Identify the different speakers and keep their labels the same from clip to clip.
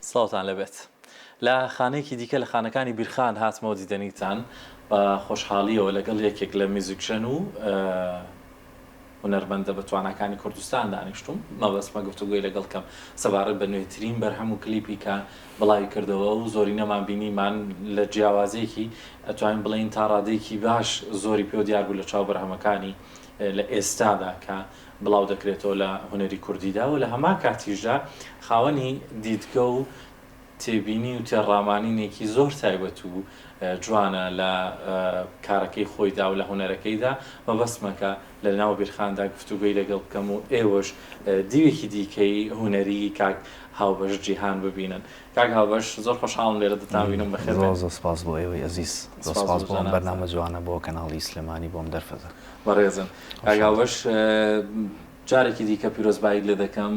Speaker 1: سڵاوتان لێبێت. لە خانەیەکی دیکە لە خانەکانی بیرخان هاتمەوە دیدەنیتان بە خۆشحاڵیەوە لەگەڵ یەکێک لە میوزیکژەن و هونەرمەندە بە تواناکانی کوردستان دانیشتوم مەبەستمە گفتوگۆی لەگەڵ کەم سەبارەت بە نوێترین بەرهەم و کلیپی کە بڵاوی کردەوە و زۆرینەمان بینیمان لە جیاوازیەکی ئەتوانین بڵێین تا ڕادەیەکی باش زۆری پێوە دیار بوو لە چاو بەرهەمەکانی لە ئێستادا کە بڵاو دەکرێتەوە لە هونەری کوردیدا و لە هەمان کاتیشدا خاوەنی دیدگە و تێبینی و تێڕامانینێکی زۆر تایبەت و جوانە لە کارەکەی خۆیدا و لە هونەرەکەیدا، مەبەستمە کە لە ناو بیرخاندا گفتوگۆی لەگەڵ بکەم و ئێوەش دیوێکی دیکەی هونەریی کاک هاوبەش جیهان ببینن. کاک هاوبەش زۆر خۆشحاڵم لێرە دەتانبینم، بەخێر بێن.
Speaker 2: زۆر زۆر سپاس بۆ ئێوەی ئەزیز. زۆر
Speaker 1: سپاس
Speaker 2: سپاس
Speaker 1: بۆ
Speaker 2: بۆ ئەم
Speaker 1: جەنابتان.
Speaker 2: بەرنامە جوانە، بۆ کەناڵی سلێمانی، بۆ ئەم دەرفەتە.
Speaker 1: بەڕێزن کاک
Speaker 2: خۆشحاڵم.
Speaker 1: هاوبەش. جارێکی دیکە پیرۆزباییت لێ دەکەم،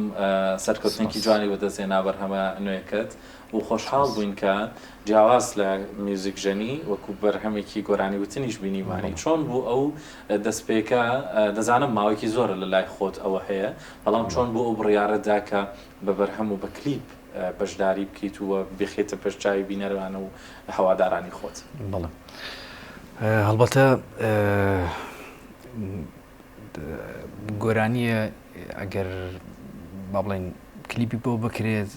Speaker 1: سەرکەوتنێکی
Speaker 2: سپاس.
Speaker 1: جوانی بەدەست هێنا بەرهەمە نوێکەت و خۆشحاڵ
Speaker 2: سپاس.
Speaker 1: بووین کە جیاواز لە میوزیک ژەنی وەکو بەرهەمێکی گۆرانی وتنیش بینیمانی.
Speaker 2: بەڵێ.
Speaker 1: چۆن بوو ئەو دەستپێکە؟ دەزانم ماوەیەکی زۆرە لە لای خۆت ئەوە هەیە، بەڵام چۆن
Speaker 2: بەڵێ.
Speaker 1: بوو ئەو بڕیارەت دا کە بە بەرهەم و بە کلیپ بەشداری بکەیت و بیخەیتە پێش چاوی بینەران و هەوادارانی خۆت؟
Speaker 2: بەڵێ. هەڵبەتە گۆرانییە ئەگەر با بڵێین کلیپی بۆ بکرێت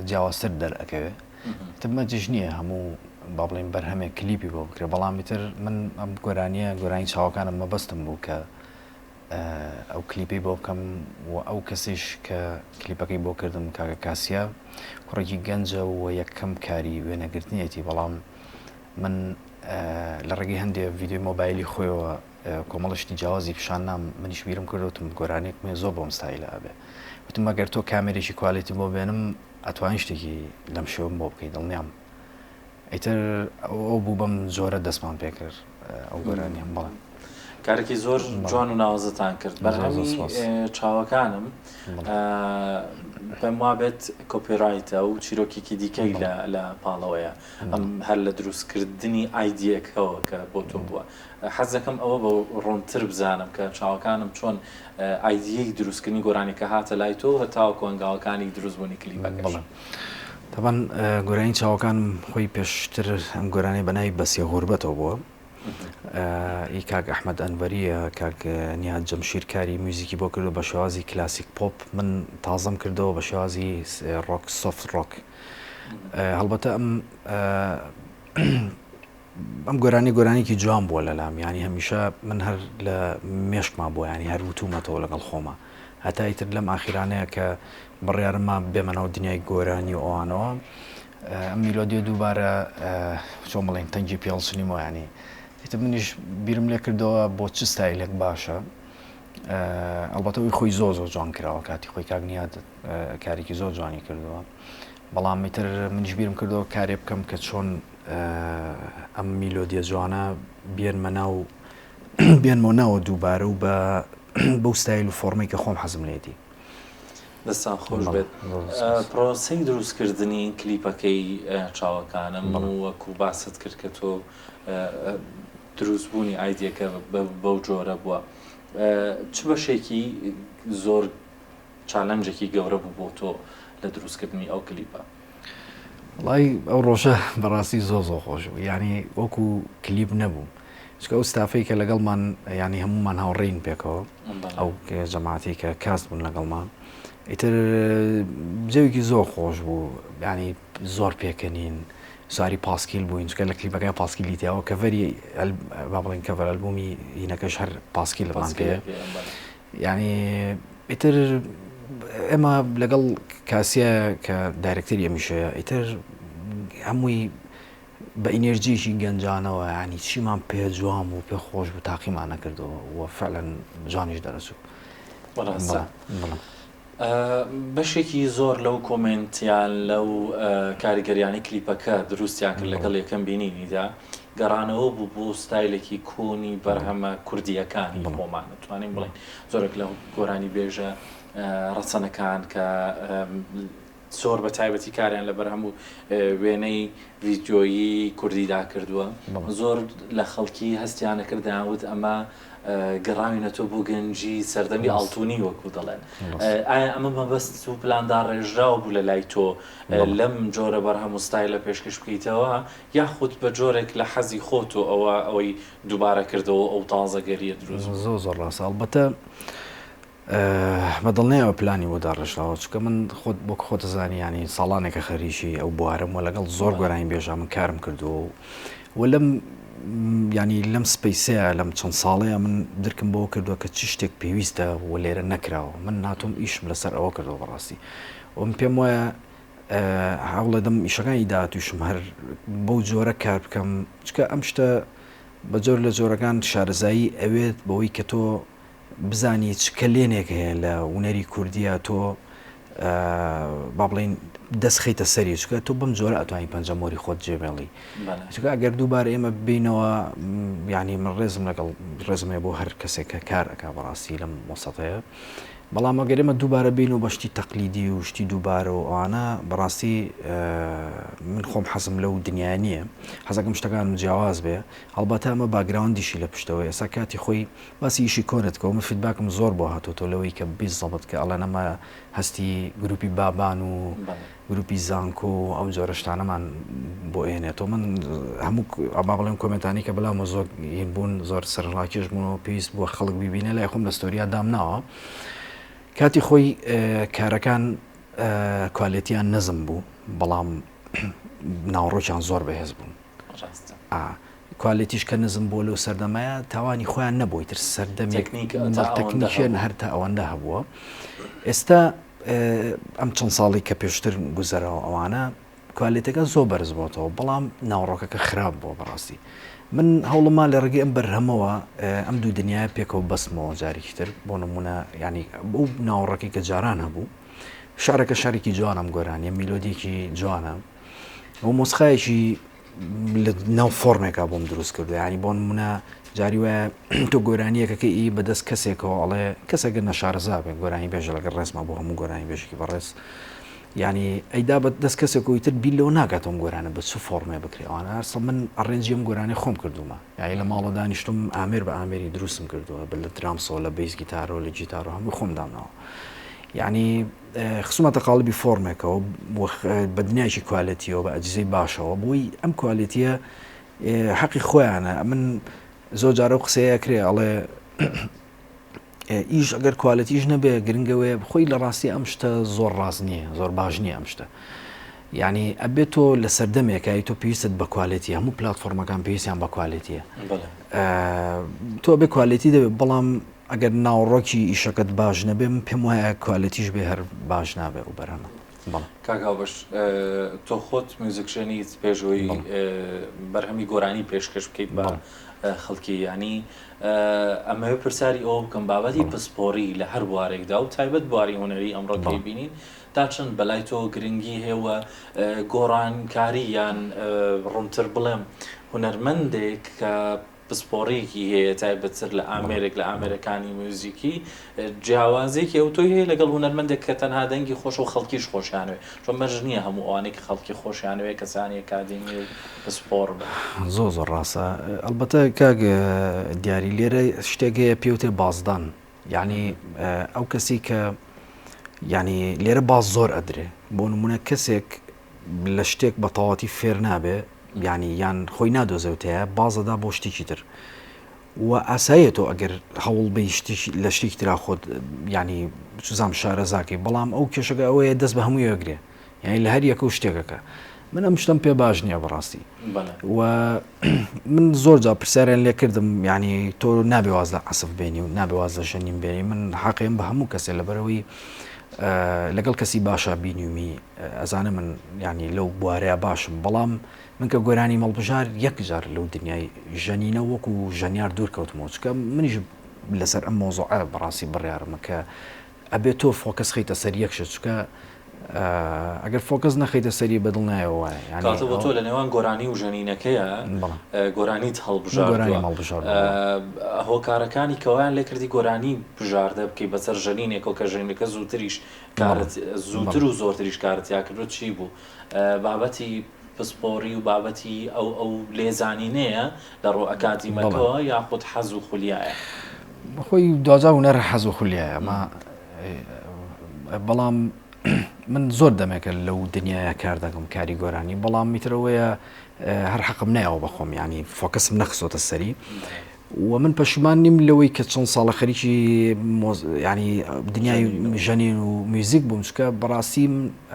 Speaker 2: جیاوازتر دەرئەکەوێت تر مەرجیش نییە هەموو با بڵێین بەرهەمێک کلیپی بۆ بکرێت بەڵام ئیتر من ئەم گۆرانییە گۆرانی چاوەکانم مەبەستم بوو کە ئەو کلیپەی بۆ بکەم و ئەو کەسیش کە کلیپەکەی بۆ کردم کاکە کاسیا کوڕێکی گەنجە و یەکەم کاری وێنەگرتنیەتی بەڵام من لە ڕێگەی هەندێ ڤیدیۆی مۆبایلی خۆیەوە کۆمەڵە شتی جیاوازی پیشان نام منیش بیرم کردەوە وتم گۆرانیەکم هەیە زۆر بەم ستایلە ئەبێ وتم ئەگەر تۆ کامێرێکی quality بۆ بێنم ئەتوانی شتێکی لەم شێوەم بۆ بکەی دڵنیام ئیتر ئەو بوو بەم جۆرە دەستمان پێکرد ئەو گۆرانیەم بەڵێ.
Speaker 1: کارێکی زۆر جوان و ناوازەتان کرد بەرهەمی چاوەکانم پێم وابێت copyright ە و چیرۆکێکی دیکەی لە پاڵەوەیە ئەم هەر لە دروستکردنی ئایدیەکەوە کە بۆ تۆ بووە حەز دەکەم ئەوە بە ڕوونتر بزانم کە چاوەکانم چۆن ئایدیەی دروستکردنی گۆرانیەکە هاتە لای تۆ هەتاوەکو هەنگاوەکانی دروستبوونی کلیپەکەش.
Speaker 2: بەڵێ تەبعەن گۆرانی چاوەکانم خۆی پێشتر ئەم گۆرانیە بە ناوی بەسێ غوربەتەوە بووە ئی کاک ئەحمەد ئەنوەریە کاک نیهاد جەمشیر کاری میوزیکی بۆ کردو بە شێوازی کلاسیک پۆپ من تازەم کردەوە بە شێوازی rock soft rock هەڵبەتە ئەم ئەم گۆرانی گۆرانیکی جوان بووە لەلام یانی هەمیشە من هەر لە مێشکما بووە ینی هەر وتومەتەوە لەگەڵ خۆما هەتا ئیتر لەم ئاخیرانەیە کە بڕیارمما بێمە ناو دنیای گۆرانی و ئەوانەوە ئەم میلۆدیە دووبارە چۆن بڵێن تەنگی پێڵچنیمەوە ینی ئیتر منیش بیرم لێ کردەوە بۆ چ ستایلێک باشە ئەڵبەتە ئەوی خۆی زۆر زۆر جوان کراوە کاتی خۆی کاک نیاد کارێکی زۆر جوانی کردووە بەڵام ئیتر منیش بیرم کردەوە کارێ بکەم کە چۆن ئەم میلۆدیە جوانە بێنمە ناو بێنمەوە ناوە دووبارە و بە بەو ستایل و فۆرمەی کە خۆم حەزم لێتی.
Speaker 1: دەستان خۆش بێت پرۆسەی دروستکردنی کلیپەکەی چاوەکانم وەکو باست کرد کە تۆ دروستبوونی ئایدیەکە بەو جۆرە بووە چ بەشێکی زۆر challenge ێکی گەورە بوو بۆ تۆ لە دروستکردنی ئەو کلیپە؟
Speaker 2: وەڵای ئەو ڕۆژە بەڕاستی زۆر زۆر خۆش بوو یعنی وەکو کلیپ نەبوو چونکە ئەو ستافەی کە لەگەڵمان یعنی هەمومان هاوڕێین پێکەوە ئەو جەماعەتی کە cast بوون لەگەڵمان ئیتر جەوێکی زۆر خۆش بوو یعنی زۆر پێکەنین سواری پاسکیل بووین چونکە لە کلیپەکە پاسکیلی تیاوە cover ی با بڵێن cover ئەلبومی هینەکەش هەر پاسکیلمان پێ یانی ئیتر ئێمە لەگەڵ کاسیە کە director ی ئەمیشەیە ئیتر هەمووی بە ئینێرجیەکی گەنجانەوە ینی چیمان پێ جوان بوو پێ خۆش بوو تاقیمان نەکردەوە و فعلەن جوانیش دەرەچوو.
Speaker 1: بەڕاستە. بەشێکی زۆر لەو comment یان لەو کاریگەریانەی کلیپەکە دروستیان کرد لەگەڵ یەکەم بینینیدا گەڕانەوە بوو بۆ ستایلێکی کۆنی بەرهەمە کوردییەکانی خۆمان ئەتوانین بڵێین زۆرێک لە گۆرانیبێژە ڕەسەنەکان کە. زۆر بە تایبەتی کاریان لە بەرهەم و وێنەی ڤیدیۆیی کوردیدا کردووە، زۆر لە خەڵکی هەستیان ئەکرد دەیانوت ئەمە گەڕاوینەتەوە بۆ گەنجی سەردەمی ئاڵتونی وەکو دەڵێن. ئایا ئەمە مەبەست و پلانداڕێژراو بوو لە لای تۆ لەم جۆرە بەرهەم و ستایلە پێشکەش بکەیتەوە یاخود بە جۆرێک لە حەزی خۆت و ئەوە ئەوەی دووبارە کردەوە و ئەو تازەگەرییە دروست بوو؟
Speaker 2: زۆر زۆر ڕاستە ئەڵبەتە بە دڵنیایەوە پلانی بۆ داڕێژراوە چونکە من خۆت وەک خۆت دەزانی یانی ساڵانێکە خەریکی ئەو بوارەم و لەگەڵ زۆر گۆرانی بێژا من کارم کردووە و و لەم ینی لەم space ەیە لەم چەند ساڵەیە من درکم بۆ کردووە کە چ شتێک پێویستە و لێرە نەکراوە من ناتۆم ئیشم لەسەر ئەوە کردەوە بەڕاستی و من پێم وایە هەوڵێدەم ئیشەکانی داهاتووشم هەر بەو جۆرە کار بکەم چکە ئەم شتە بە جۆر لە جۆرەکان شارەزایی ئەوێت بەوەی کە تۆ بزانی چ کەلێنێک هەیە لە ونەری کوردیا تۆ با بڵین دەست خەیتە سەری چکە تۆ بەم جۆرە ئەتوانی پەنجە مۆری خۆت جێبێڵی چکە ئەگەر دووبارە ئێمە بینەوە یعنی من ڕێزم لەگەڵ ڕێزم هەیە بۆ هەر کەسێک کە کار ئەک بەڕاستی لەم وەسەتەیە بەڵام ئەگەر ئێمە دووبارە بین و بەشتی تەقلیدی و شتی دووبارە و ئەوانە بەڕاستی من خۆم حەزم لەو دنیا نییە حەزەکەم شتەکانم جیاواز بێ هەڵبەتە ئەمە background یشی لە پشتەوە ئێستا کاتی خۆی باسی ئیشی کۆنت کەوە من feedback م زۆر بۆ هاتۆتەوە لەوەی کە بیزەبت کە ئەڵێن ئەمە هەستی گروپی بابان و گروپی زانکۆ و ئەم جۆرە شتانەمان بۆ ئێنێتەوە من هەموو ئەما بڵێم comment انی کە بەلامە زۆر هین بوون زۆر سەرنجڕاکێش بوون و پێویست بووە خەڵک بیبینە لای خۆم لە story یا دامناوە کاتی خۆی کارەکان quality یان نزم بوو بەڵام ناوەڕۆکیان زۆر بەهێز بوون
Speaker 1: ڕاستە.
Speaker 2: ئا quality ش کە نزم بووە لەو سەردەمەیا تاوانی خۆیان نەبووە ئیتر سەردەمێک
Speaker 1: تەکنیک تا ئەوەندە
Speaker 2: تەکنیکیان
Speaker 1: هەبوو.
Speaker 2: هەر تا ئەوەندە هەبووە ئێستا ئەم چەند ساڵی کە پێشتر گوزەرەوە ئەوانە quality ەکە زۆر بەرز بۆتەوە بەڵام ناوەڕۆکەکە خراپ بووە بەڕاستی من هەوڵما لە ڕێگەی ئەم بەرهەمەوە ئەم دوو دنیاە پێکەوە بەستمەوە جارێکی تر بۆ نمونە ینی ئەو ناوەڕۆکەی کە جاران هەبوو شارەکە شارێکی جوانە ئەم گۆرانیە میلۆدیەکی جوانە و مۆسیقایەکی لە ناو فۆرمێکا بۆم دروست کردو ینی بۆ نمونە جاری وایە تۆ گۆرانیەکەکە ئی بەدەست کەسێکەوە ئەڵێ کەسەگە نەشارەزا بێ گۆرانی بێژە لەگەڵ ڕێزما بۆ هەموو گۆرانی بێژێکی بەڕێز ینی ئەیدا بە دەست کەسێک و ئیتر بیر لەوە ناکاتەوە گۆرانە بە چ فۆرمێ بکرێ ئەوانە هەرسە من arrange ی ئەم گۆرانی خۆم کردومە یعنی لە ماڵە دانیشتم ئامێر بە ئامێری دروستم کردووە بە لە drums ەوە لە bass guitar ەوە لە گیتارەوە هەموو خۆم دامناوە یعنی خستومەتە قاڵبی فۆرمێکەوە بە دنیایەکی quality یەوە بە ئەجیزەی باشەوە بۆی ئەم quality یە حەقی خۆیانە من زۆر جارە و قسەیە کرێ ئەڵێ ئیش ئەگەر quality ش نەبێ گرنگەوەیە خۆی لە ڕاستی ئەم شتە زۆر ڕاست نییە زۆر باش نییە ئەم شتە یعنی ئەبێت تۆ لە سەردەمێکایی تۆ پێویستت بە quality هەموو پلتفۆرمەکان پێویستیان بە quality یە تۆ بێ quality دەبێت بەڵام ئەگەر ناوەڕۆکی ئیشەکەت باش نەبێ من پێم وایە quality ش بێ هەر باش نابێ ئەو بەرهەمە. بەڵێ.
Speaker 1: کاک هاوبەش تۆ خۆت میوزیکژەنیت پێش ئەوەی بەرهەمی گۆرانی پێشکەش بکەیت بە خەڵکی یانی ئەمەوێ پرسیاری ئەوە بکەم بابەتی پسپۆڕی لە هەر بوارێکدا و تایبەت بواری هونەری ئەمڕۆ کە بینین تا چەند بەلای تۆ گرنگی هەیە و گۆڕانکاری یان ڕوونتر بڵێم هونەرمەندێک کە پسپۆڕیەکی هەیە تایبەتتر لە ئامێرێک لە ئامێرەکانی میوزیکی جیاوازیەکی ئەوتۆی هەیە لەگەڵ هونەرمەندێک کە تەنها دەنگی خۆشە و خەڵکیش خۆشیانەوێ چۆن مەرج نییە هەموو ئەوانەی کە خەڵکی خۆشیانەوێ کەسانی ئەکادیمی و پسپۆڕ بن.
Speaker 2: زۆر زۆر ڕاستە ئەڵبەتە کاک دیاری لێرە شتێک هەیە پێوتێ بازدان یعنی ئەو کەسی کە یعنی لێرە باز زۆر ئەدرێ بۆ نمونە کەسێک لە شتێک بە تەواتی فێر نابێ یانی یان خۆی نادۆزێو تێیا بازەدا بۆ شتێکی تر و ئاساییە تۆ ئەگەر هەوڵ بەی شتێکی لە شتێکی ترا خۆت یانی چزام شارەزاکەی بەڵام ئەو کێشەکە ئەوەیە دەست بە هەمووی ئەگرێ یانی لە هەر یەکە و شتێکەکە من ئەم شتم پێ باش نییە بەڕاستی و من زۆر جا پرسیاریان لێ کردم یعنی تۆ نابێ واز لە عەسف بێنی و نابێ واز لە ژەنین بێنی من حەقیم بە هەموو کەسێ لەبەرەوەی لەگەڵ کەسی باشا بینیومی ئەزانم من یانی لەو بوارەیا باشم بەڵام من کە گۆرانیم هەڵبژار یەک جار لەو دنیای ژەنینە وەکو ژەنیار دوور کەوتمەوە چکە منیش لەسەر ئەم مۆزۆعە بەڕاستی بڕیارمە کە ئەبێت تۆ focus خەیتە سەر یەک شت چکە. ئەگەر focus نەخەیتە سەری بە دڵنیایەوە وایە
Speaker 1: یانی کەواتە بۆ تۆ لە نێوان گۆرانی و ژەنینەکەیە گۆرانیت هەڵبژاردووە هۆکارەکانی کە وایان لێکردی گۆرانی بژاردە بکەی بەسەر ژەنینێکەوە کە ژەنینەکە زووتریش کارت زووتر و زۆرتریش کارت تیا کردووە چی بوو؟ بابەتی پسپۆڕی و بابەتی ئەو ئەو لێزانینەیە لە ڕوو ئەکادیمەکەوە یاخود حەز و خولیایە؟
Speaker 2: خۆی دواجار هونەر حەز و خولیایە ئەمە بەڵام من زۆر دەمێکە لەو دنیاە کار دەکەم کاری گۆرانی بەڵام میترەوەیە هەر حەقم نایەوە بەخۆم ینی focus م نەخستۆتە سەری و من پەشیمان نیم لەوەی کە چەند ساڵە خەریکی ینی دنیای ژەنین و میوزیک بووم چکە بەڕاستی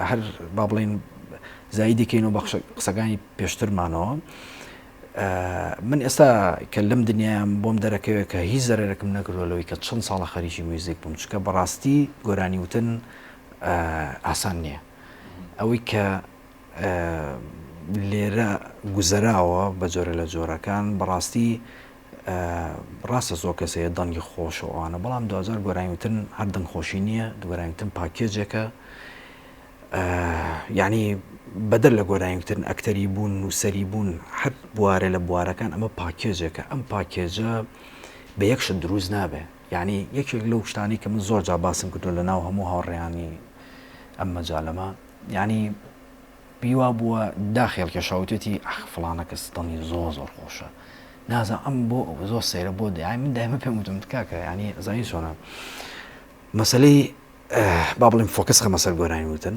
Speaker 2: هەر با بڵین زایدێکین و بە قسەکانی پێشترمانەوە من ئێستا کە لەم دنیام بۆم دەرەکەوێت کە هیچ زەرەرەکم نەکردووە لەوەی کە چەند ساڵە خەریکی میوزیک بووم چکە بەڕاستی گۆرانی وتن ئاسان نییە ئەوەی کە لێرە گوزەراوە بە جۆرە لە جۆرەکان بەڕاستی ڕاستە زۆر کەس هەیە دەنگی خۆش و ئەوانە بەڵام دواجار گۆرانی وتن هەر دەنگ خۆشی نییە گۆرانی وتن package ێکە یعنی بەدەر لە گۆرانی وتن ئەکتەری بوون نووسەری بوون هەر بوارێ لە بوارەکان ئەمە package ێکە ئەم package ە بە یەک شت دروست نابێ یعنی یەکێک لەو شتانی کە من زۆر جا باسم کردو لە ناو هەموو هاوڕێیانی ئەم مەجالەمە یانی پێی وابووە داخی هەڵکێشا وتێتی ئەخ فڵانە کەس دڵی زۆر زۆر خۆشە نازانم ئەم بۆ زۆر سەیرە بۆ یانی من دایمە پێم وتم کاکە یانی ئەزانی چۆنە مەسەلەی با بڵێم focus خەمە سەر گۆرانی وتن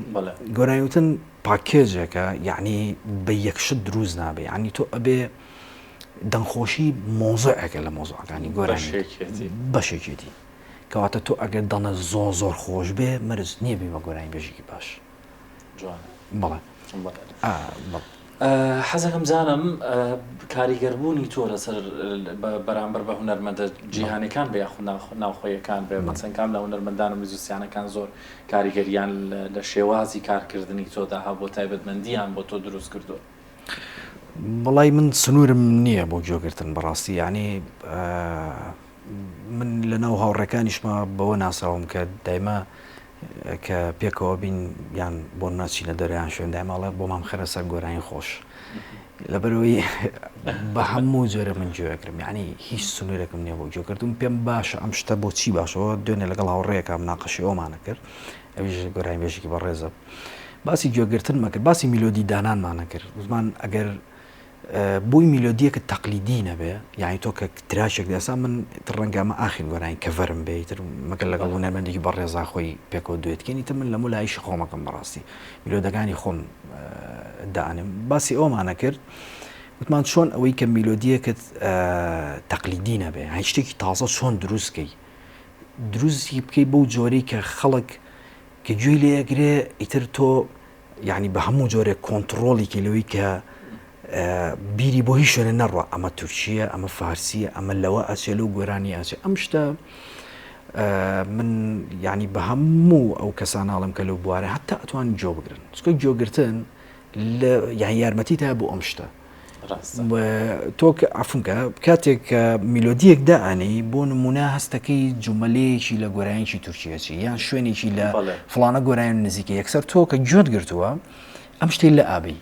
Speaker 2: گۆرانی وتن package ێکە یعنی بە یەک شت دروست نابێ یعنی تۆ ئەبێ دەنگخۆشی مۆزعێکە لە مۆزعەکانی گۆرانی بەشێکێتی کەواتە تۆ ئەگەر دەنگت زۆر زۆر خۆش بێ مەرج نییە بی بە گۆرانی بێژێکی باش.
Speaker 1: جوانە. بەڵێ. بەڵێ. حەزەکەم بزانم کاریگەربوونی تۆ لەسەر بەرامبەر بە هونەرمەندە جیهانیەکان بێ یاخود ناوخۆیەکان بێ مەسەن کام لە هونەرمەندان و میوزیسیانەکان زۆر کاریگەریان لە شێوازی کارکردنی تۆدا هەبووە تایبەتمەندیان بۆ تۆ دروست کردووە؟
Speaker 2: وەڵای من سنوورم نییە بۆ گوێگرتن بەڕاستی یعنی من لە ناو هاوڕێکانیشما بەوە ناسراوم کە دایمە کە پێکەوە بین یان بۆ ناچینە دەرەیان شوێن دایماڵە بۆمان خەرە سەر گۆرانی خۆش لەبەرەوەی بە هەموو جۆرە من گوێگرم یعنی هیچ سنوورێکم نییە بۆ گوێکردن پێم باشە ئەم شتە بۆچی باشەوە دوێنێ لەگەڵ هاوڕێیەکە مناقەشی ئەومانە کرد ئەویش گۆرانی بێژێکی بەڕێزە باسی گوێگرتنمە کرد باسی میلۆدی دانانمانە کرد وتمان ئەگەر بۆی میلۆدیەکە تەقلیدی نەبێ یعنی تۆ کە track ێک دەسا من تر ڕەنگە ئەمە ئاخرین گۆرانی cover م بێ تر مەگەر لەگەڵ هونەرمەندێکی بەڕێزا خۆی پێکەوە duet کەین تر من لەمە لایشی خۆمەکەم بەڕاستی میلۆدەکانی خۆم دانم باسی ئەومانە کرد وتمان چۆن ئەوەی کە میلۆدیەکەت تەقلیدی نەبێ هەی شتێکی تازە چۆن دروستکەی دروستی بکەی بەو جۆرەی کە خەڵک کە گوێی لێ ئەگرێ ئیتر تۆ یعنی بە هەموو جۆرێک کۆنتڕۆڵی کەی لەوەی کە بیری بۆ هیچ شوێنە نەڕوا ئەمە تورکیە ئەمە فارسیە ئەمە لەوە ئەچێ لەو گۆرانی ئەچێ ئەم شتە من یعنی بە هەموو ئەو کەساناڵم کە لەو بوارە هەتا ئەتوان گوێ بگرن چکە گوێگرتن لە یان یارمەتی تا بۆ ئەم شتە تۆ عەفوم کە کاتێک کە میلۆدیەک دائەنێی بۆ نمونە هەستەکەی جومەلەیەکی لە گۆرانیی تورکی ئەچی یان شوێنێکی لە فڵانە گۆرانی نزیکە یەکسەر تۆ کە گوێت گرتووە ئەم شتەی لە ئابی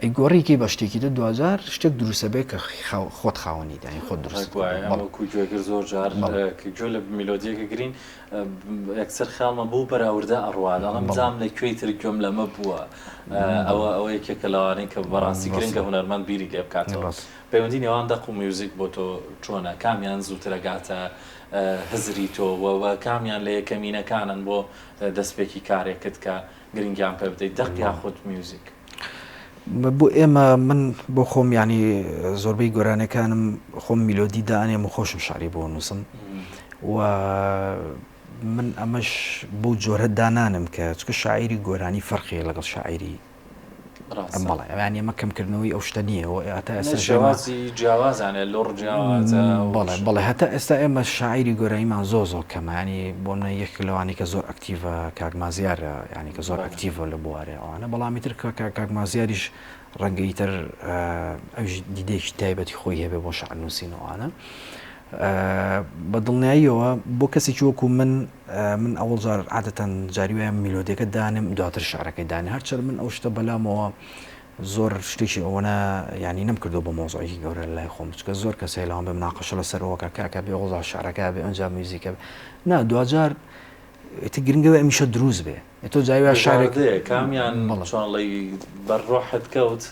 Speaker 2: ئەی گۆڕیکەی بە شتێکی تر دواجار شتێک دروستە بێ کە خۆت خاوەنی دانی خۆت دروست
Speaker 1: وەکو گوێگر زۆر جار کە گوێ لە میلۆدیەکە گرین یەکسەر خیاڵمە بەو بەراوردە ئەڕوا دەڵێم بزانم لە کوێی تر گوێم لەمە بووە ئەوە ئەوە یەکێکە لەوانەی کە بەڕاستی گرنگە هونەرمەند بیری لێ بکاتەوە پەیوەندی نێوان دەق و میوزیک بۆ تۆ چۆنە کامیان زووتر ئەگاتە هزری تۆ و کامیان لە یەکەمینەکانن بۆ دەستپێکی کارێکت کە گرنگیان پێ بدەیت دەق یاخود میوزیک؟
Speaker 2: بۆ ئێمە من بۆ خۆم یانی زۆربەی گۆرانەکانم خۆم میلۆدی دانێم و خۆشم شعری بۆ نووسم و من ئەمەش بەو جۆرە دانانم کە چکە شاعیری گۆرانی فەرقی لەگەڵ شاعیری بەڵێ ئەویان ئێمە کەمکردنەوەی ئەو شتە نییە و هەتا ئێستا
Speaker 1: شێوازی جیاوازانە لۆڕ جیاوازە
Speaker 2: بەڵێ بەڵێ هەتا ئێستا ئێمە شاعیری گۆرانیمان زۆر زۆر کەمە ینی بۆ منە یەک لەوانی کە زۆر active ە کاک مازیارە ینی کە زۆر active ە لە بوارێ ئەوانە بەڵام ئیتر کاک مازیاریش ڕەنگە ئیتر ئەویش دیدێکی تایبەتی خۆی هەبێ بۆ شعر نووسین ئەوانە. بە دڵنیاییەوە بۆ کەسێکی وەکو من من ئەوەڵ جار عادەتەن جاری وایە میلۆدیەکە دانێم دواتر شعرەکەی دانێ هەرچەند من ئەو شتە بەلامەوە زۆر شتێکی ئەوەنە یانی نەم کردو بە مۆزعێکی گەورە لە لای خۆم چکە زۆر کەس هەیە لەوان بێ مناقەشە لەسەر ئەوە کاکە بێ ئەوڵ شعرەکە بێ ئەنجا میوزیکە بێ نا دواجار ئیتر گرنگەوە ئەمیشە دروست بێ تۆ جاری وایە شعرێک
Speaker 1: کامیان چۆن ڵی بەر ڕۆحت کەوت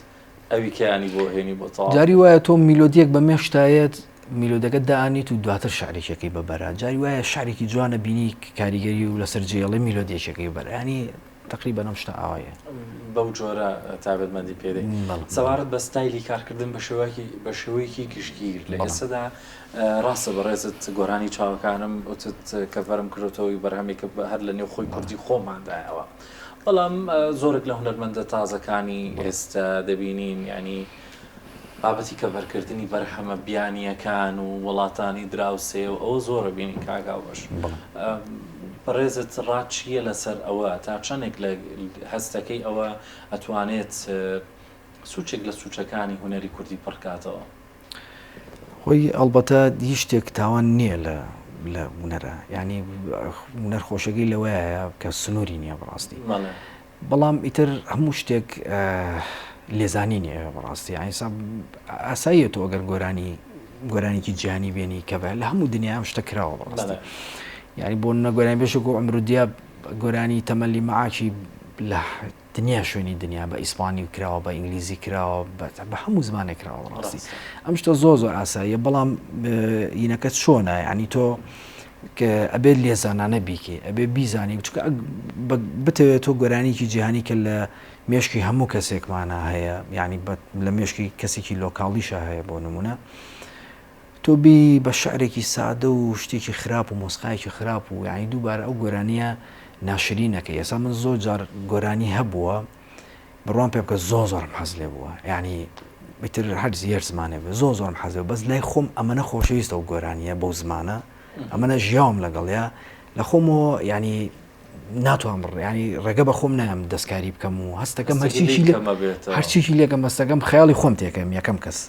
Speaker 1: ئەوی کەیانی بۆ هێنی بۆ تەواو.
Speaker 2: جاری وایە تۆ میلۆدیەک بە مێشکتایەت میلۆدەکە دائەنیت و دواتر شعرێکیەکەی بە بەرە جاری وایە شعرێکی جوانە بینی کاریگەری و لەسەر جێڵێ میلۆدیەکەی بەرە ینی تقریبا ئەم شتە ئاوایە.
Speaker 1: بەو جۆرە تایبەتمەندی پێ دەی. سەبارەت بە ستایلی کارکردن بە شێوەیەکی بە شێوەیەکی گشتگیر لە ئێستەدا ڕاستە بەڕێزت گۆرانی چاوەکانم وتت کەڤەرم کردۆتەوەی بەرهەمێکە هەر لە نێوخۆی کوردی خۆماندایەوە. بەڵام زۆرێک لە هونەرمەندە تازەکانی ئێستا دەبینین یانی بابەتی کەڤەرکردنی بەرهەمە بیانییەکان و وڵاتانی دراوسێ و ئەوە زۆرە بینین کاک هاوبەش بەڕێزت ڕات چییە لەسەر ئەوە تا چەندێک لە هەستەکەی ئەوە ئەتوانێت سوچێک لە سوچەکانی هونەری کوردی پڕکاتەوە؟
Speaker 2: خۆی ئەڵبەتە هیچ شتێک تاوان نییە لە لە هونەرە یعنی هونەر خۆشەکەی لەوەیە کە سنووری نییە بەڕاستی بەڵام ئیتر هەموو شتێک لێزانی نییە بەڕاستی یعنی ئاساییە تۆ ئەگەر گۆرانی گۆرانێکی جیهانی بێنی کە لە هەموو دنیا ئەم شتە کراوە بەڕاستی یعنی بۆ نە گۆرانی بێشێک و عەمرو دیاب گۆرانی تەمەلی معاکی لە دنیا شوێنی دنیا بە ئیسپانی کراوە بە ئینگلیزی کراوە بە هەموو زمانێک کراوە بەڕاستی ئەم شتە زۆر زۆر ئاساییە بەڵام یینەکە چۆنە یعنی تۆ کە ئەبێت لێزانانە بیکەی ئەبێ بیزانی چونکە بتەوێت تۆ گۆرانیکی جیهانی کە لە مێشکی هەموو کەسێکمانە هەیە یعنی لە مێشکی کەسێکی لۆکاڵیشە هەیە بۆ نمونە تۆ بێی بە شعرێکی سادە و شتێکی خراپ و مۆسقایەکی خراپ و یانی دووبارە ئەو گۆرانیە ناشرینەکەی ئێستا من زۆر جار گۆرانی هەبووە بڕوام پێ بکە زۆر زۆرم حەز لێ بووە یعنی ئیتر هەر زیەر زمانێ بێ زۆر زۆرم حەز لێ بەس لای خۆم ئەمەنە خۆشەویستە ئەو گۆرانیە بەو زمانە ئەمەنە ژیاوم لەگەڵیا لە خۆمەوە یعنی ناتوانم ینی ڕێگە بە خۆم نایەم دەستکاری بکەم و هەستەکەم هەرچیکی هەرچیکی لێکەم هەستەکەم خەیاڵی خۆم تێکەم یەکەم کەس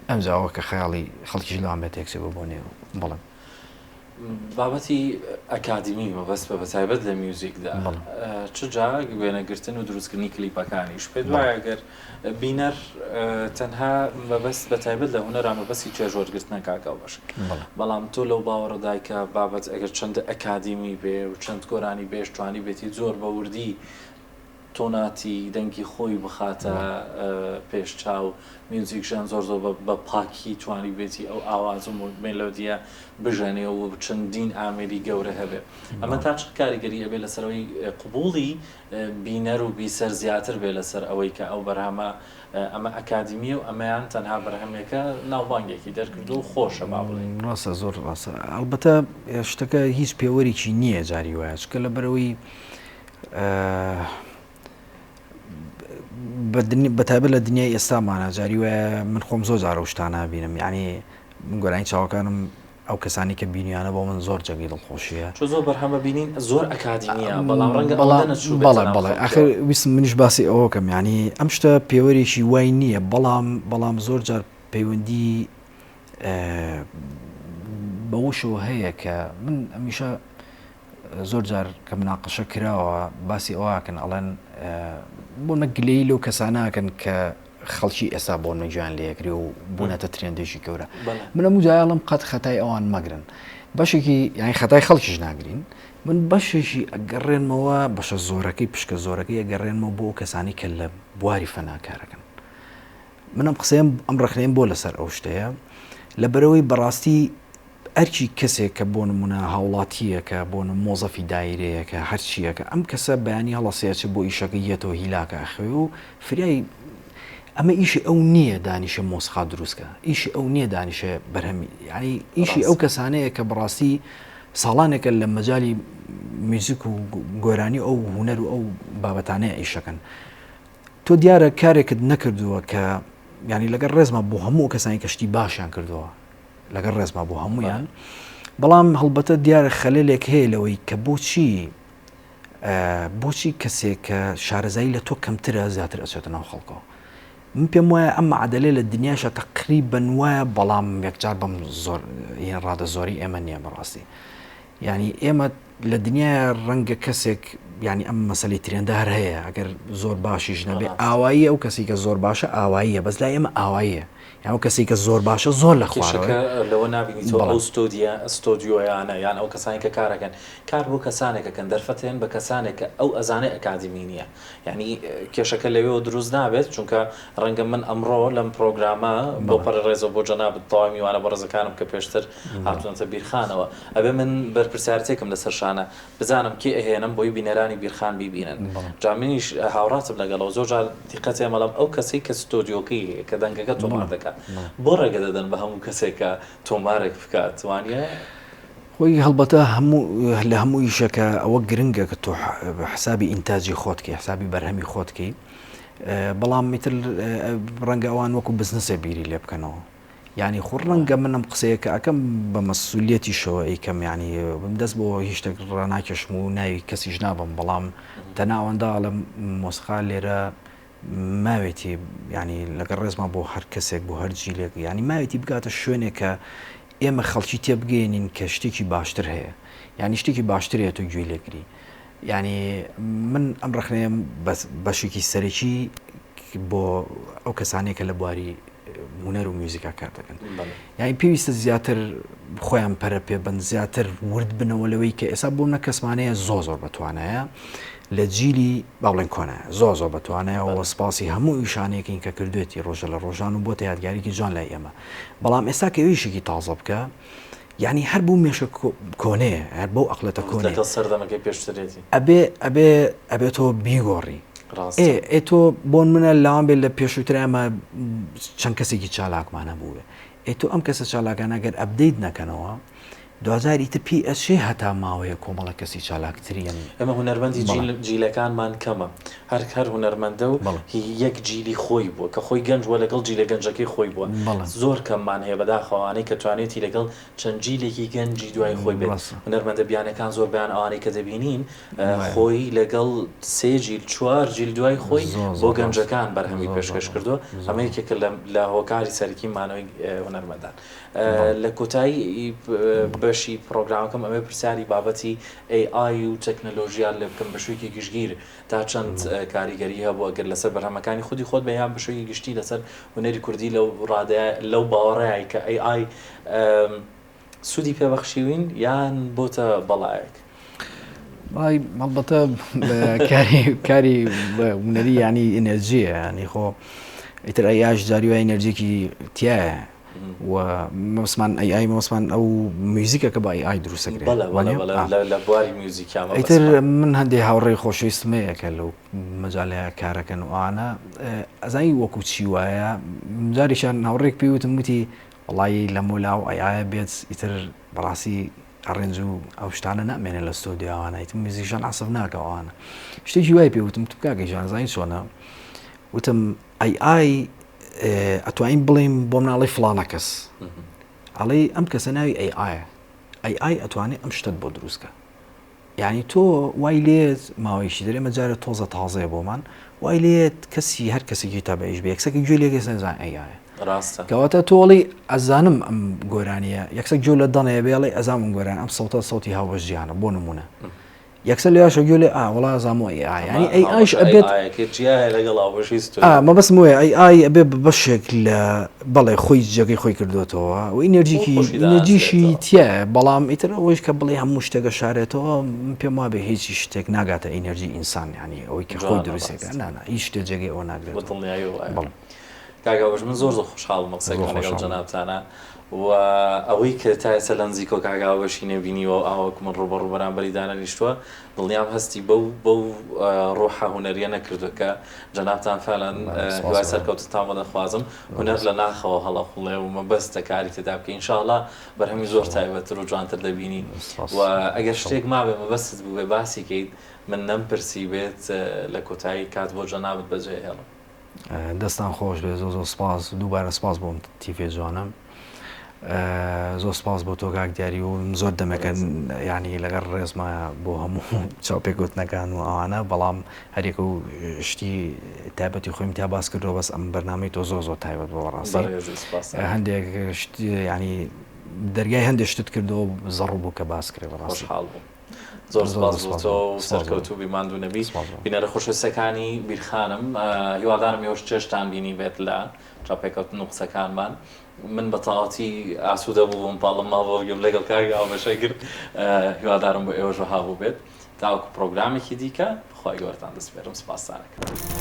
Speaker 2: ئەمجا ئەوە کە خەیاڵی خەڵکیش لەوان بێت تێکچێ بۆ بۆ نێو بەڵێ.
Speaker 1: بابەتی ئەکادیمی مەبەست بە بەتایبەت لە میوزیکدا چ جا وێنەگرتن و دروستکردنی کلیپەکانیش پێت وایە گەر بینەر تەنها مەبەست بە تایبەت لە هونەرا مەبەستی چێژ وەرگرتنە کاک هاوبەش بەڵام تۆ لەو باوەڕەدای کە بابەت ئەگەر چەندە ئەکادیمی بێ و چەند گۆرانی بێژ توانی بێتی زۆر بە وردی تۆناتی دەنگی خۆی بخاتە پێش چاو، میوزیک ژەن زۆر زۆر بە پاکی توانیبێتی ئەو ئاواز و مێلۆدیە بژەنێ و چەندین ئامێری گەورە هەبێ ئەمە تا چ کاریگەری ئەبێ لەسەر ئەوەی قبوڵی بینەر و بیسەر زیاتر بێ لەسەر ئەوەی کە ئەو بەرهەمە ئەمە ئەکادیمیە و ئەمەیان تەنها بەرهەمێکە ناوبانگێکی دەرکردووە و خۆشە با بڵێین.
Speaker 2: ڕاستە زۆر ڕاستە ئەڵبەتە شتەکە هیچ پێوەرێکی نییە جاری وایە چونکە لەبەرئەوەی بەتایبەت لە دنیای ئێستامانە جاری وایە من خۆم زۆر جارە شتانە بینم یعنی من گۆرانی چاوەکانم ئەو کەسانی کە بینیانە بۆ من زۆر جەگەی دڵخۆشیە
Speaker 1: چۆ زۆر بەرهەمە بینین زۆر ئەکادیمیە بەڵام ڕەنگە بەڵام
Speaker 2: بەڵێ بەڵێ ئاخر ویستم منیش باسی ئەوەکەم یعنی ئەم شتە پێوەرێکی وای نییە بەڵام بەڵام زۆر جار پەیوەندی بەوەشەوە هەیە کە من ئەمیشە زۆر جار کە مناقەشە کراوە باسی ئەوە ئەکەن ئەڵێن بۆ نە گلەیی لەو کەسانە ئەکەن کە خەڵکی ئێستا بۆ نە گوێیان لێ ئەگرێ و بوونەتە ترێندێکی گەورە من هەموو جای ئەڵێم قەت خەتای ئەوان مەگرن بەشێکی یانی خەتای خەڵکیش ناگرین من بەشێکی ئەگەڕێنمەوە بەشە زۆرەکەی پشکە زۆرەکەی ئەگەڕێنمەوە بۆ ئەو کەسانی کە لە بواری فەنا کارەکەن من ئەم قسەیەم ئەم ڕەخنەیەم بۆ لەسەر ئەو شتەیە لەبەرەوەی بەڕاستی ئەرکی کەسێک کە بۆ نموونە هاوڵاتییەکە، بۆ نموونە مۆزەفی دایرەیەکە، هەرچییەکە، ئەم کەسە بەیانی هەڵەسێ ئەچێ بۆ ئیشەکەی یەتەوە هیلاکە ئەخەوێ و فریای ئەمە ئیشی ئەو نییە دانیشێ مۆسیقا دروست کا، ئیشی ئەو نییە دانیشێ بەرهەمی یانی ئیشی ئەو کەسانەیە کە بەڕاستی ساڵانێکە لە مەجالی میوزیک و گۆرانی و ئەو هونەر و ئەو بابەتانەیە ئیشەکەن. تۆ دیارە کارێکت نەکردووە کە یانی لەگەڵ ڕێزما بۆ هەموو ئەو کەسانی کە شتی باشیان کردووە لەگەڵ ڕێزما بۆ هەمویان بەڵام هەڵبەتە دیارە خەلێلێک هەیە لەوەی کە بۆچی بۆچی کەسێک کە شارەزایی لە تۆ کەمترە زیاتر ئەچێتە ناو خەڵکەوە. من پێم وایە ئەم معادەلەیە لە دنیاشا تەقریبەن وایە بەڵام یەکجار بەم زۆر یان ڕادە زۆری ئێمە نییە بەڕاستی یعنی ئێمە لە دنیاە ڕەنگە کەسێک یعنی ئەم مەسەلی trend ە هەر هەیە ئەگەر زۆر باشیش نەبێ ئاواییە ئەو کەسی کە زۆر باشە ئاواییە بەس لای ئێمە ئاواییە یان ئەو کەسی کە زۆر باشە زۆر لە خوارەوەیە.
Speaker 1: کێشەکە لەوە نابینی تۆ ئەو ستۆدیە ستۆدیۆیانە یان ئەو کەسانی کە کارەکەن کار بۆ کەسانێک ئەکەن دەرفەت هێن بە کەسانێک کە ئەو ئەزانێ ئەکادیمی نییە یانی کێشەکە لەوێوە دروست نابێت چونکە ڕەنگە من ئەمڕۆ لەم پرۆگرامە بۆ پەڕی ڕێزەوە بۆ جەنابت تەواوی میوانە بەڕێزەکانم کە پێشتر هاتوونەتە بیرخانەوە ئەبێ من بەرپرسیارەتێکم لەسەر شانە بزانم کێ ئەهێنم بۆی بینەرانی بیرخان بیبینن جا منیش هاوڕاتم لەگەڵەوە زۆر جار دیقەت ئێمەڵم ئەو کەسەی کە ستۆدیۆکەی هەیە کە دەنگەکە تۆمار دەکات بۆ ڕێگە دەدەن بە هەموو کەسێک کە تۆمارێک بکات وانە؟
Speaker 2: خۆی هەڵبەتە هەموو لە هەموو ئیشەکە ئەوە گرنگە کە تۆ حسابی ئینتاجی خۆت کەی حسابی بەرهەمی خۆت کەی بەڵام میتر ڕەنگە ئەوان وەکو بزنسێ بیری لێ بکەنەوە یعنی خۆ ڕەنگە من ئەم قسەیە کە ئەەکەم بە مەسولیەتیشەوە ئەیکەم یعنی بم دەست بۆ هیچ شتێک ڕاناکێشم و ناوی کەسیش نابم بەڵام تەناوەندە ئەڵێم مۆسیقا لێرە ماوێتی یانی لەگەڵ ڕێزما بۆ هەر کەسێک بۆ هەر جیلێک یانی ماوێتی بگاتە شوێنێک کە ئێمە خەڵکی تێبگەێنین کە شتێکی باشتر هەیە یانی شتێکی باشتر هەیە تۆ گوێی لێگری یانی من ئەم ڕخنەیەم بەشێکی سەرەکی بۆ ئەو کەسانەیە کە لە بواری هونەر و میوزیکا کار دەکەن یانی پێویستە زیاتر خۆیان پەرە پێ بن زیاتر ورد بنەوە لەوەی کە ئێستا بۆ نە کەسمانەیە زۆ زۆر بەتوانایە لە جیلی با بڵێن کۆنە زۆ زۆر بەتوانایە و سپاسی هەموو ئیشانەیەکین کە کردوێتی ڕۆژە لە ڕۆژان و بۆتە یادگاریکی جوان لای ئێمە بەڵام ئێستا کە ئیشێکی تازە بکە یعنی هەر بوو مێشە کۆنەیە هەر بەو ئەقلەتە کۆنێ
Speaker 1: لەگەڵ سەردەمەکەی پێشترێتی
Speaker 2: ئەبێ ئەبێ ئەبێ تۆ بیگۆڕی
Speaker 1: ڕاستە
Speaker 2: ئێ تۆ بۆن منە لاوان بێت لە پێشووتر ئەمە چەند کەسێکی چالاکمان هەبووێ ئێ تۆ ئەم کەسە چالاکانە گەر update نەکەنەوە دواجار ئیتر پێی ئەچێ هەتا ماوەیە کۆمەڵە کەسی چالاکترین
Speaker 1: ئێمە هونەرمەندی
Speaker 2: بەڵێ.
Speaker 1: جیلەکانمان کەمە هەر هەر هونەرمەندە و
Speaker 2: بەڵێ.
Speaker 1: هی یەک جیلی خۆی بووە کە خۆی گەنج بووە لەگەڵ جیلە گەنجەکەی خۆی بووە
Speaker 2: بەڵێ.
Speaker 1: زۆر کەممان هەیە بەداخەوە ئەوانەی کە توانێتی لەگەڵ چەند جیلێکی گەنجی دوای خۆی بێت
Speaker 2: ڕاستە.
Speaker 1: هونەرمەندە بیانەکان زۆربەیان ئەوانەی کە دەبینین
Speaker 2: وایە.
Speaker 1: خۆی لەگەڵ سێ جیل چوار جیل دوای خۆی
Speaker 2: زۆر
Speaker 1: بۆ
Speaker 2: زۆر ڕاستە.
Speaker 1: گەنجەکان بەرهەمی
Speaker 2: زۆر زۆر
Speaker 1: پێشکەش
Speaker 2: ڕاستە.
Speaker 1: کردووە
Speaker 2: زۆر
Speaker 1: ئەمە یەکێکە لە لە هۆکاری سەرەکی مانەوەی هونەرمەندان.
Speaker 2: بەڵێ.
Speaker 1: لە کۆتایی بەشی پڕۆگرامەکەم ئەمەوێ پرسیاری بابەتی AI و تەکنەلۆژیا لێ بکەم بە شێوەیەکی گشتگیر تا چەند کاریگەری هەبوو ئەگەر لەسەر بەرهەمەکانی خودی خۆت بێ یان بە شێوەیەکی گشتی لەسەر هونەری کوردی لەو ڕادەیە لەو باوەڕەیای کە AI سوودی پێ بەخشیوین یان بۆتە بەڵایەک؟
Speaker 2: وای هەڵبەتە کاری کاری هونەری ینی ئینەرجیە ینی خۆ ئیتر ئەیاش جاری وای ئینەرجیکی تایە و مەبەستمان ئەی ئای مەبەستمان ئەو میوزیکە کە بە ئەی ئای دروست دەکرێت
Speaker 1: بەڵێ بەڵێ بەڵێ لە بواری میوزیکیا مەبەستمان.
Speaker 2: ئیتر من هەندێ هاوڕێی خۆشەویستم هەیە کە لەو مەجالەیە کارەکەن و ئەوانە ئەزانی وەکو چی وایە جارێکیان هاوڕێک پێی وتم وتی وەڵایی لەمەولا و ئەی ئایە بێت ئیتر بەڕاستی arrange و ئەو شتانە نامێنێ لە ستۆدیۆ ئەوانە ئیتر musician عەسف ناکە ئەوانە شتێکی وای پێ وتم وتم کاکە گیان زانی چۆنە وتم ئەی ئای ئەتوانین بڵێین بۆ مناڵی فڵانە کەس ئەڵێی ئەم کەسە ناوی ئەی ئایە ئەی ئای ئەتوانێ ئەم شتت بۆ دروستکە یعنی تۆ وای لێت ماوەیەکی دەرێ مەجارە تۆزە تازەیە بۆمان وای لێت کەسی هەر کەسێکی تابعیش بێ یەکسەکە گوێ لێگەی سەرزان ئەی ئایە
Speaker 1: ڕاستە
Speaker 2: کەواتە تۆڵی ئەزانم ئەم گۆرانیە یەکسەر گوێ لە دەنێ بێڵێ ئەزانم گۆران ئەم سەوتە سەوتی هاوبەش جیهانە بۆ نمونە یەکسەر لێیاشە گوێ لێ ئا وەڵا زامۆ ئەی ئای یانی ئەی ئایش ئەبێت
Speaker 1: ئایەکە جیایە لەگەڵ هاوبەشی ستۆدیۆ.
Speaker 2: ئا مەبەستم وەیە ئەی ئای ئەبێ بە بەشێک لە بەڵێ خۆی جێگەی خۆی کردوێتەوە و ئینێرجیکی
Speaker 1: خۆشی
Speaker 2: ئینێرجیشی
Speaker 1: داناسرێتەوە.
Speaker 2: تیایە بەڵام ئیتر ئەوەیش کە بڵێ هەموو شتێک ئەشارێتەوە من پێم وابێ هیچ شتێک ناگاتە ئینێرجی ئینسان یانی ئەوەی کە خۆی
Speaker 1: جوانە
Speaker 2: دروستێکە
Speaker 1: ڕاستە.
Speaker 2: نا نا هیچ شتێ جێگەی ئەوە
Speaker 1: بە
Speaker 2: ناگرێتەوە
Speaker 1: دڵنیاییەوە وایە.
Speaker 2: بەڵێ.
Speaker 1: کاک هاوبەش من زۆر زۆر خۆشحاڵ بووم بە
Speaker 2: زۆر
Speaker 1: قسەکردن لەگەڵ
Speaker 2: خۆشحاڵ بووم.
Speaker 1: جەنابتانا و ئەوەی کە تا ئێستا لە نزیکەوە کاک هاوبەشی نەبینیوە و ئاوا وەکو من ڕووبەڕوو بەرامبەری دانەنیشتووە، دڵنیام هەستی بەو بەو ڕۆحە هونەرییە نەکردووە کە جەنابتان فعلا هیوای سەرکەوتنتان بۆ دەخوازم. هونەر لە ناخەوە هەڵەقوڵێ و مەبەستە کاری تێدا بکەی. ان شاء اللە بەرهەمی زۆر تایبەتتر و جوانتر دەبینین و ئەگەر شتێک مابێ مەبەستت بووبێ باسی کەیت من نەمپرسیبێت لە کۆتایی کات بۆ جەنابت بەجێهێڵم.
Speaker 2: دەستان خۆش بێ زۆر زۆر سپاس دووبارە سپاس بۆم تیفێ جوانە. زۆر سپاس بۆ تۆ کاک دیاری و زۆر دەمێکە یانی لەگەڵ ڕێزما بۆ هەموو چاوپێکەوتنەکان و ئەوانە بەڵام هەرێکە و شتی تایبەتی خۆیم تیا باس کردەوە بەس ئەم بەرنامەی تۆ زۆر زۆر تایبەت بۆ بەڕاستی هەندێک ینی دەرگای هەندێک شتت کردەوە زەڕ بوو کە باس کرێ بەڕاستی
Speaker 1: خۆشحاڵ بووم زۆر سپاس بۆ تۆ و سەرکەوتوو بی ماندوو نەبی بینەرە خۆشەویستەکانی بیرخانم هیوادارم ئێوەش چێژتان بینی بێت لە چاوپێکەوتن و قسەکانمان من بە تەواوەتی ئاسوودە بووم پاڵم مابۆ گوێم لەگەڵ کاک هاوبەشە گرت هیوادارم بۆ ئێوەش وەها بووبێت تاوەکو پرۆگرامێکی دیکە خوای گەورەتان دەسپێرم سپاستان ئەکەم.